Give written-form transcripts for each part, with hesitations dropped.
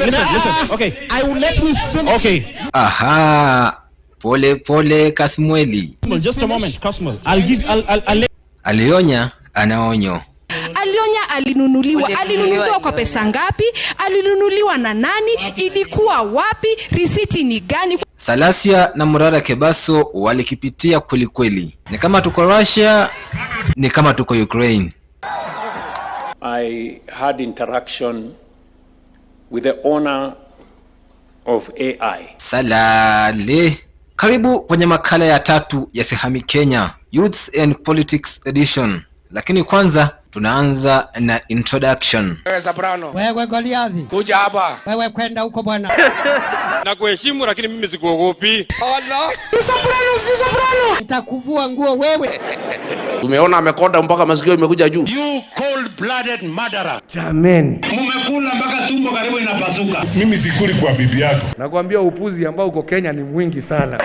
Listen, listen. Okay. I will let me finish. Okay. Aha, pole pole Kasmueli. Just a moment, Kasmuel. I'll give I'll let Alionya anaonyo. Alionya alinunuliwa. Alinunuliwa kwa pesa ngapi? Alinunuliwa na nani? Ilikuwa wapi? Risiti ni gani? Salasia na Murara Kebaso walikipitia kwelikweli. Ni kama tuko Russia, ni kama tuko Ukraine. I had interaction with the owner of AI. Salale. Karibu kwenye makala ya tatu ya Sihami Kenya, Youths and Politics Edition. Lakini kwanza tunaanza na introduction. Wewe Soprano, Wewe Goliathi, kuja hapa. Wewe kwenda huko bwana. Nakuheshimu lakini mimi sikuogopi. Nitakuvua nguo wewe. Tumeona amekonda mpaka masikio imekuja juu. You cold-blooded murderer. Jameni, Mumekula mpaka tumbo karibu inapasuka. Mimi sikuli kwa bibi yako. Nakwambia upuzi ambao uko Kenya ni mwingi sana.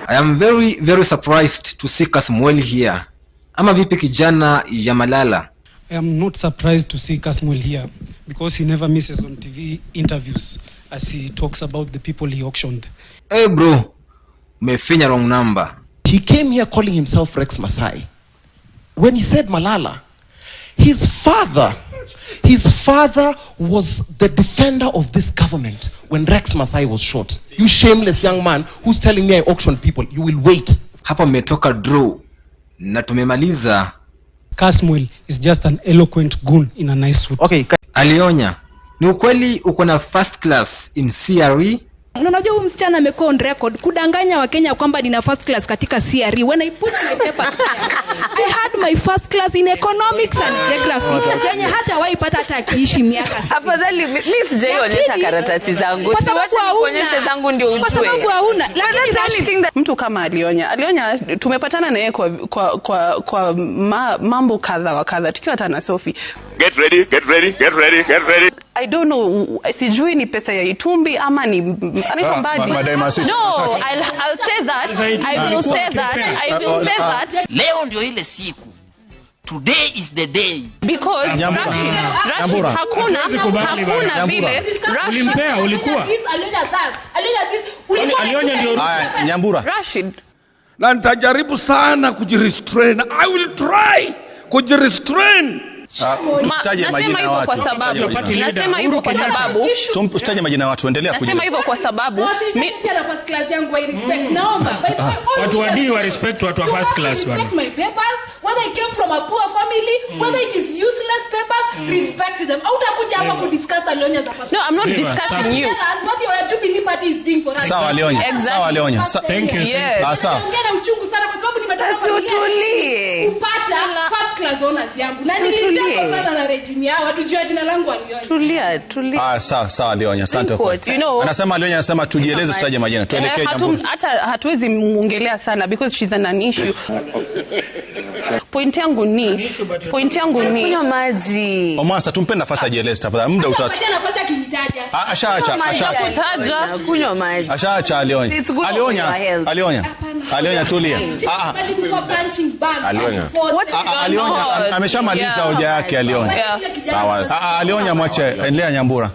I am very very surprised to see Kasmuel here. Ama vipi kijana ya Malala? I am not surprised to see Kasmuel here because he never misses on TV interviews as he talks about the people he auctioned. Hey bro, umefinya wrong number. He came here calling himself Rex Masai. When he said Malala, his father was the defender of this government when Rex Masai was shot. You shameless young man who's telling me I auctioned people, you will wait. Hapa mmetoka draw na tumemaliza. Kasmuel is just an eloquent goon in a nice suit. Okay. Alionya, ni ukweli uko na first class in CRE? Na unajua huyu msichana amekuwa on record kudanganya Wakenya kwamba nina first class katika CRE. When I put my paper there, I had my first class in economics and geography, yenye hata waipata hata akiishi miaka 60. Afadhali mi sijaionyesha karatasi zangu. Kwa sababu Wacha hauna. nikuonyeshe zangu ndio ujue. Kwa sababu hauna. Lakini That's the only thing that Mtu kama Alionya, Alionya tumepatana na yeye kwa mambo kadha wa kadha tukiwa hata na Sophie. Get ready, get ready, get ready, get ready. I don't know, sijui ni pesa ya Itumbi ama ni anaitwa Mbadi. No, I'll say that. I will say that. I will say that Leo ndio ile siku. Today is the day. Because Rashid, Rashid, hakuna vile Rashid, Ulimpea, ulikuwa. Alionya this, Alionya this. Ulikuwa Alionya ndio Haya, Nyambura. Rashid. Na nitajaribu sana kujirestrain. I will try kujirestrain. Tusitaje Nasema majina ya hivyo watu. kwa sababu Tusitaje majina. Nasema hivyo kwa sababu Tusitaje majina ya watu, endelea nasema kujieleza. hivyo kwa sababu Pia na first class yangu I respect. Naomba. By the way, all Watu wa leaders D wa respect watu wa you first have to class bwana. respect my papers, whether I came from a poor family, whether it is useless papers, respect them. Hautakuja hapa kudiscuss Alionya za No, I'm not Viva, discussing safi. you. Tell us what your Jubilee Party is doing for us. Sawa Alionya. Exactly. Sawa Alionya. Thank you. Yes. Ah, sawa. Naongea na uchungu sana kwa sababu nimetoka Basi familia ya utulie. chini kupata first class honors yangu. Na Utulie. niliteswa sana na regime yao. Watu jua jina langu Alionya. Tulia, tulia. Ah, sawa sawa Alionya, asante. Drink water. You know, Anasema Alionya, anasema tujieleze, tusitaje majina. Tuelekee Nyambura. Hata hatuwezi muongelea sana because she's an issue. Point yangu ni Kunywa maji. Omasa, tumpe nafasi ajieleze tafadhali. Muda utatu. Patia nafasi akinitaja. Ah, ashaacha, ashaacha. Taja. Kunywa maji. Ashaacha Alionya. It's good for Alionya, your health. Alionya. Alionya tulia. Ah, ah. Bali kuwa punching bag. Alionya. Force. Ah, ah, Alionya ameshamaliza hoja yake Alionya. Sawa. Ah, ah, Alionya mwache, endelea Nyambura.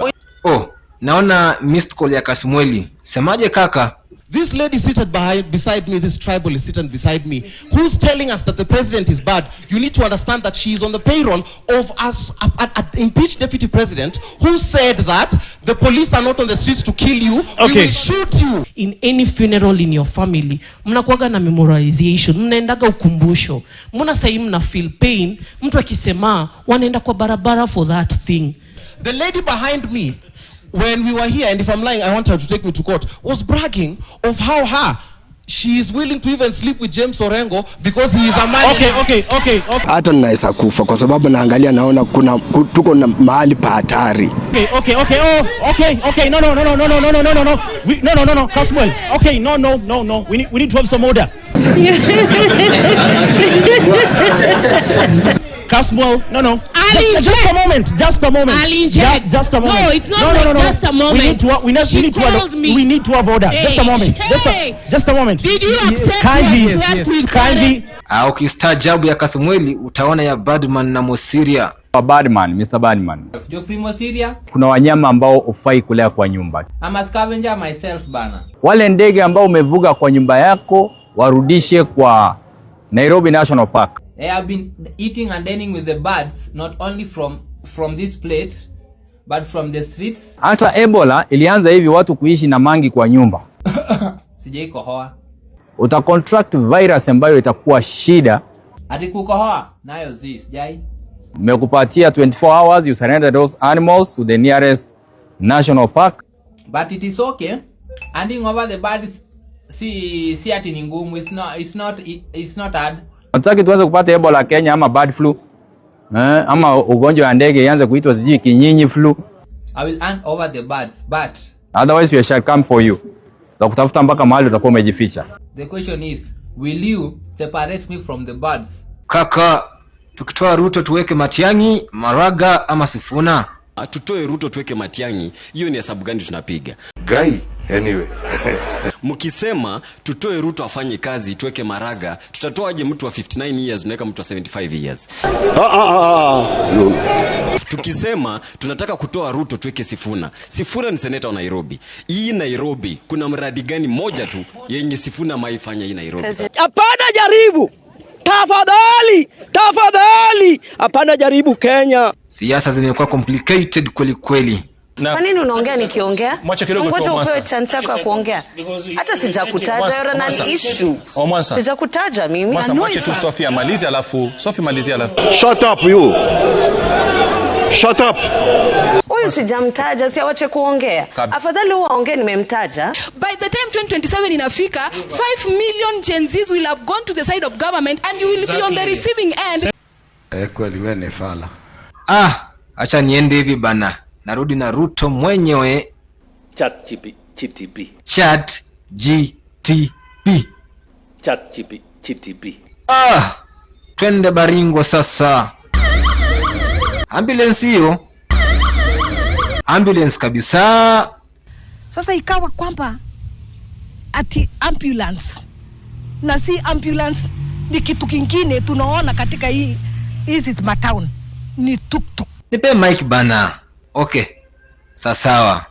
Oh, naona missed call ya Kasmueli. Semaje kaka? This lady seated beside me, this tribal is sitting beside me, who's telling us that the president is bad. You need to understand that she is on the payroll of us, an impeached deputy president who said that the police are not on the streets to kill you. We will shoot you. In any funeral in your family mnakuwaga na memorization, mnaendaga ukumbusho. Mbona sahii mna feel pain mtu akisema wanaenda kwa barabara for that thing? The lady behind me, when we were here, and if I'm lying, I want her to take me to court, was bragging of how she is willing to even sleep with James Orengo because he is a man. Okay. Hata ninaweza kufa kwa sababu naangalia naona kuna tuko na mahali pa hatari. Okay. Oh, okay. No. We, no. Kasmuel. Okay, no. We need to have some order. Kasmuel, no. Just a moment. Just a moment. I'll inject. Just a moment. No, it's not like just a moment. We need to, we need, She we need to have, called me. We need to have order. Just a Hey, moment. hey. Just a moment. Did you accept Kindly, to have slept with kindly. Ah, ukistaajabu ya Kasmueli utaona ya Badman na Mosiria. Badman, Mr. Badman. Geoffrey Mosiria. Kuna wanyama ambao hufai kulea kwa nyumba. I'm a scavenger myself bana. Wale ndege ambao umevuga kwa nyumba yako warudishe kwa Nairobi National Park. I have been eating and dining with the birds not only from this plate but from the streets. Hata Ebola ilianza hivi, watu kuishi na mangi kwa nyumba. Sijai kohoa. Uta contract virus ambayo itakuwa shida. Ati kukohoa nayo zi sijai. Nimekupatia 24 hours, you surrender those animals to the nearest national park. But it is okay. Handing over the birds si ati ni ngumu. It's not hard. Nataki tuanze kupata Ebola Kenya ama bird flu. Ama ugonjwa wa ndege ianze kuitwa sijui kinyinyi flu. I will hand over the birds, but Otherwise we shall come for you. Tutakutafuta mpaka mahali utakuwa umejificha. the question is, will you separate me from the birds? Kaka, tukitoa Ruto tuweke Matiang'i, Maraga ama Sifuna? Tutoe Ruto tuweke Matiang'i, hiyo ni hesabu gani tunapiga? Guy, anyway. Mkisema tutoe Ruto afanye kazi tuweke Maraga, tutatoaje mtu wa 59 years unaweka mtu wa 75 years? No. Tukisema tunataka kutoa Ruto tuweke Sifuna, Sifuna ni seneta wa Nairobi. Hii Nairobi kuna mradi gani moja tu yenye Sifuna ameifanya hii Nairobi? Hapana jaribu. Tafadhali, tafadhali. Hapana jaribu Kenya. Siasa zimekuwa complicated kweli kweli. Kwa nini unaongea nikiongea? Mwache kidogo tu, Ngoja Omwansa. upewe chance yako ya kuongea. Hata sijakutaja, you're an Omwansa. issue. Omwansa. Sijakutaja mimi. Mwansa, mwache tu Sophie amalize alafu Sophie malizia alafu. Shut up you. Shut up. Huyu sijamtaja, si awache kuongea. Kabisa. Afadhali huyu aongee nimemtaja. By the time 2027 inafika, 5 million Gen Zs will have gone to the side of government and you will be on the receiving end. Eh, kweli wewe ni fala. Ah, acha niende hivi bana. Narudi na Ruto mwenyewe. Chat GTP. Chat GTP. Chat GTP. Ah, twende Baringo sasa. Ambulance hiyo. Ambulance kabisa. Sasa ikawa kwamba ati ambulance na si ambulance, ni kitu kingine tunaona katika hii hizi matown ni tuktuk. Nipe mic bana. Okay. Sawa.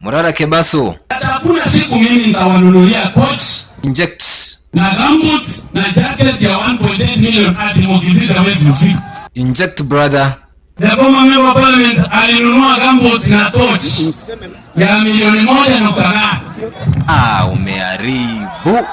Murara Kebaso. Hakuna siku mimi nitawanunulia coach Inject. na gumboot na jacket ya 1.8 million ati mukimbiza wezi usiku. Inject brother. The former member of parliament alinunua gumboots na torch ya milioni 1.8. Ah, umeharibu.